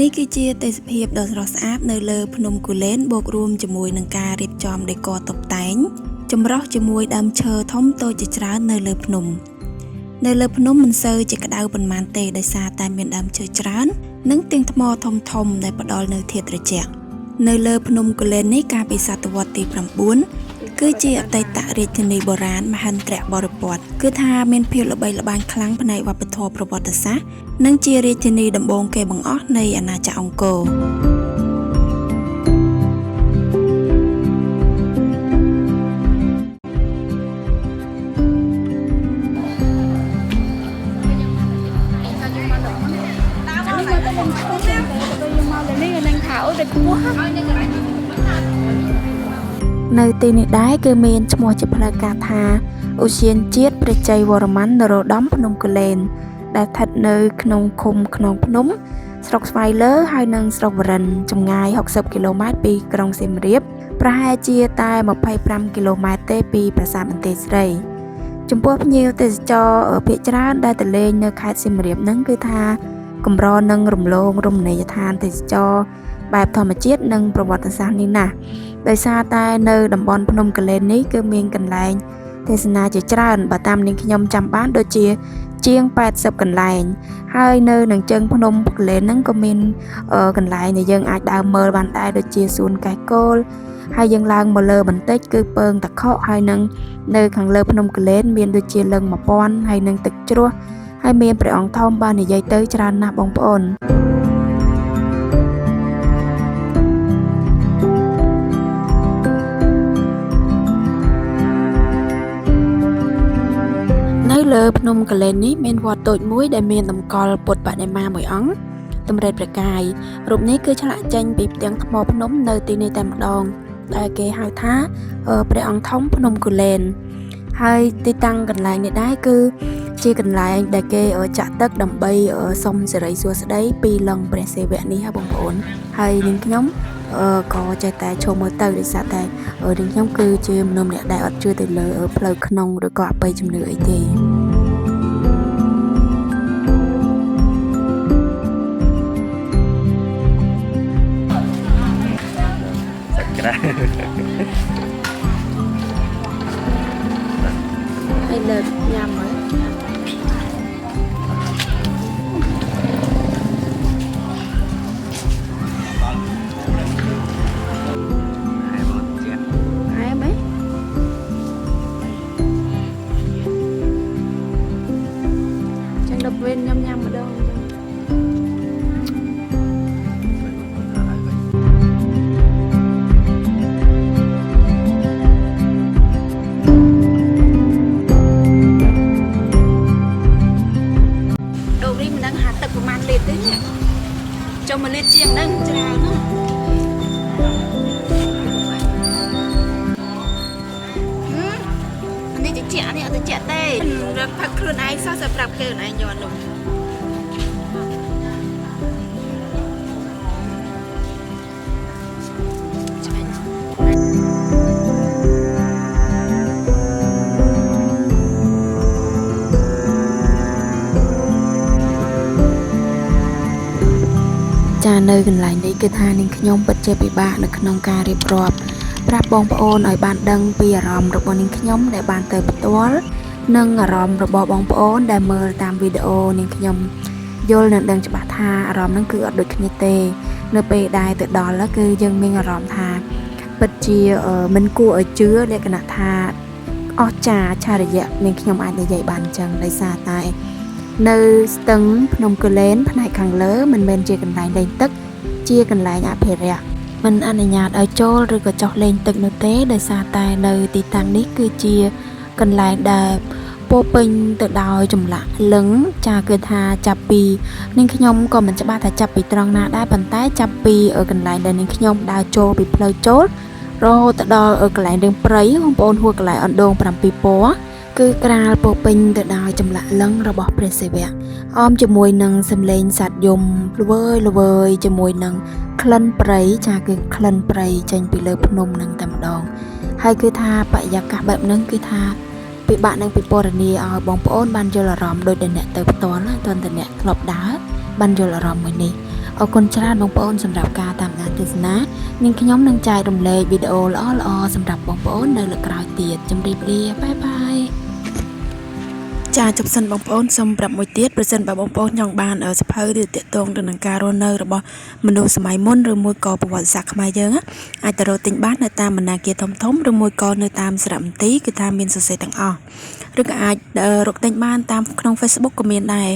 នេះគឺជាទេសភាពដ៏ស្រស់ស្អាតនៅលើភ្នំគូលែនបូករួមជាមួយនឹងការរៀបចំដេក័រតុបតែងចម្រុះជាមួយដើមឈើធំតូចជាច្រើននៅលើភ្នំនៅលើភ្នំមិនសូវជាក្តៅប៉ុន្មានទេដោយសារតែមានដើមឈើច្រើននិងទាំងថ្មធំធំដែលផ្ដល់នូវធាតុត្រជាក់នៅលើភ្នំគូលែននេះកាលពីសតវត្សទី9គឺជាអតីតរាជធានីបុរាណមហិន្ទ្របរិពតគឺថាមានភាពល្បីល្បាញខ្លាំងផ្នែកវប្បធម៌ប្រវត្តិសាស្ត្រនិងជារាជធានីដំបូងគេបង្អស់នៃអាណាចក្រអង្គរ នេះមកទៅមិនឈប់ទេទៅយើងមកលើនេះនឹងថាអូតែខ្ពស់ នៅទីនេះដែរគឺមានឈ្មោះជាផ្លូវការថាឧទ្យានជាតិព្រះជ័យវរ្ម័ននរោត្តមភ្នំគូលែនដែលស្ថិតនៅក្នុងឃុំខ្នងភ្នំស្រុកស្វាយលើហើយនិងស្រុកវរិនចម្ងាយ60គីឡូម៉ែត្រពីក្រុងសៀមរាបប្រហែលជាតែ25គីឡូម៉ែត្រទេពីប្រាសាទបន្ទាយស្រីចំពោះភ្ញៀវទេសចរភាគច្រើនដែលទៅលេងនៅខេត្តសៀមរាបហ្នឹងគឺថាកម្រនឹងរំលងរមណីយដ្ឋានទេសចរបែបធម្មជាតិនិងប្រវត្តិសាស្ត្រនេះណាស់ដោយសារតែនៅតំបន់ភ្នំគូលែននេះគឺមានកន្លែងទេសនាជាច្រើនបើតាមនាងខ្ញុំចាំបានដូចជាជាង80កន្លែងហើយនៅនឹងជើងភ្នំគូលែនហ្នឹងក៏មានកន្លែងដែលយើងអាចដើរមើលបានដែរដូចជាសួនកែកគោលហើយយើងឡើងមកលើបន្តិចគឺពើងតាខកហើយនឹងនៅខាងលើភ្នំគូលែនមានដូចជាលឹង1000ហើយនឹងទឹកជ្រោះហើយមានព្រះអង្គធំបើនិយាយទៅច្រើនណាស់បងប្អូននៅលើភ្នំគូលែននេះមានវត្តតូចមួយដែលមានតម្កល់ពុទ្ធបដិមាមួយអង្គតម្រេតព្រះកាយរូបនេះគឺឆ្លាក់ចេញពីផ្ទាំងថ្មភ្នំនៅទីនេះតែម្ដងដែលគេហៅថាព្រះអង្គធំភ្នំគូលែនហើយទីតាំងកន្លែងនេះដែរគឺជាកន្លែងដែលគេចាក់ទឹកដើម្បីសុំសិរីសួស្តីពីលង្ហព្រះសិវៈនេះហ៎បងប្អូនហើយនាងខ្ញុំក៏ចេះតែឈរមើលទៅដោយសារតែនាងខ្ញុំគឺជាមនុស្សម្នាក់ដែលអត់ជឿទៅលើផ្លូវក្នុងឬក៏អបិយជំនឿអីទេ សាច់ក្រា ហើយលើកញ៉ាំហើយ ហើយមកជា អែមហ៎ចឹងដល់ពេលញ៉ាំញ៉ាំម្ដងចឹងដូងនេះមិនដឹងហាទឹកប្រហែលលីត្រទេនេះចុះ1លីត្រជាងហ្នឹងច្រើនណាស់អានេះតិចនេះអត់តិចទេរកផឹកខ្លួនឯងសោះតែប្រាប់គេខ្លួនឯងយកនោះឆ្ងាញ់ចានៅកន្លែងនេះគឺថានាងខ្ញុំពិតជាពិបាកនៅក្នុងការរៀបរាប់ប្រាប់បងប្អូនឲ្យបានដឹងពីអារម្មណ៍របស់នាងខ្ញុំដែលបានទៅផ្ទាល់និងអារម្មណ៍របស់បងប្អូនដែលមើលតាមវីដេអូនាងខ្ញុំយល់និងដឹងច្បាស់ថាអារម្មណ៍ហ្នឹងគឺអត់ដូចគ្នាទេ នៅពេលដែលទៅដល់គឺយើងមានអារម្មណ៍ថាពិតជាមិនគួរឲ្យជឿលក្ខណៈថាអស្ចារ្យឆារយៈនាងខ្ញុំអាចនិយាយបានអញ្ចឹងដោយសារតែនៅស្ទឹងភ្នំគូលែនផ្នែកខាងលើមិនមែនជាកន្លែងលេងទឹក ជាកន្លែងអភិរក្សមិនអនុញ្ញាតឲ្យចូលឬក៏ចុះលេងទឹកនោះទេដោយសារតែនៅទីតាំងនេះគឺជាកន្លែងដែលពោរពេញទៅដោយចម្លាក់លិង្គចាគឺថាចាប់ពីនាងខ្ញុំក៏មិនច្បាស់ថាចាប់ពីត្រង់ណាដែរប៉ុន្តែចាប់ពីកន្លែងដែលនាងខ្ញុំដើរចូលពីផ្លូវចូលរហូតទៅដល់កន្លែងរឿងព្រៃបងប្អូនហួរកន្លែងអណ្ដូង7ពណ៌គឺក្រាលពោរពេញទៅដោយចម្លាក់លិង្គរបស់ព្រះសិវៈអមជាមួយនឹងសំឡេងសត្វយំល្វើយល្វើយជាមួយនឹងក្លិនព្រៃចាគឺក្លិនព្រៃចេញពីលើភ្នំនឹងតែម្ដងហើយគឺថាបរិយាកាសបែបហ្នឹងគឺថាពិបាកនឹងពិពណ៌នាឲ្យបងប្អូនបានយល់អារម្មណ៍ដូចដែលអ្នកទៅផ្ទាល់ណាទាន់តែអ្នកធ្លាប់ដើរបានយល់អារម្មណ៍មួយនេះ អរគុណច្រើនបងប្អូនសម្រាប់ការតាមដានទស្សនានាងខ្ញុំនឹងចែករំលែកវីដេអូល្អៗសម្រាប់បងប្អូននៅលើកក្រោយទៀតជម្រាបលា bye bye ចាជប់សិនបងប្អូនសូមប្រាប់មួយទៀតប្រសិនបើបងប្អូនចង់បានសៀវភៅឬទាក់ទងទៅនឹងការរស់នៅរបស់មនុស្សសម័យមុនឬមួយក៏ប្រវត្តិសាស្ត្រខ្មែរយើងណាអាចទៅរកទិញបាននៅតាមបណ្ណាគារធំៗឬមួយក៏នៅតាមសារមន្ទីរគឺថាមានសរសេរទាំងអស់ឬក៏អាចរកទិញបានតាមក្នុង Facebook ក៏មានដែរ។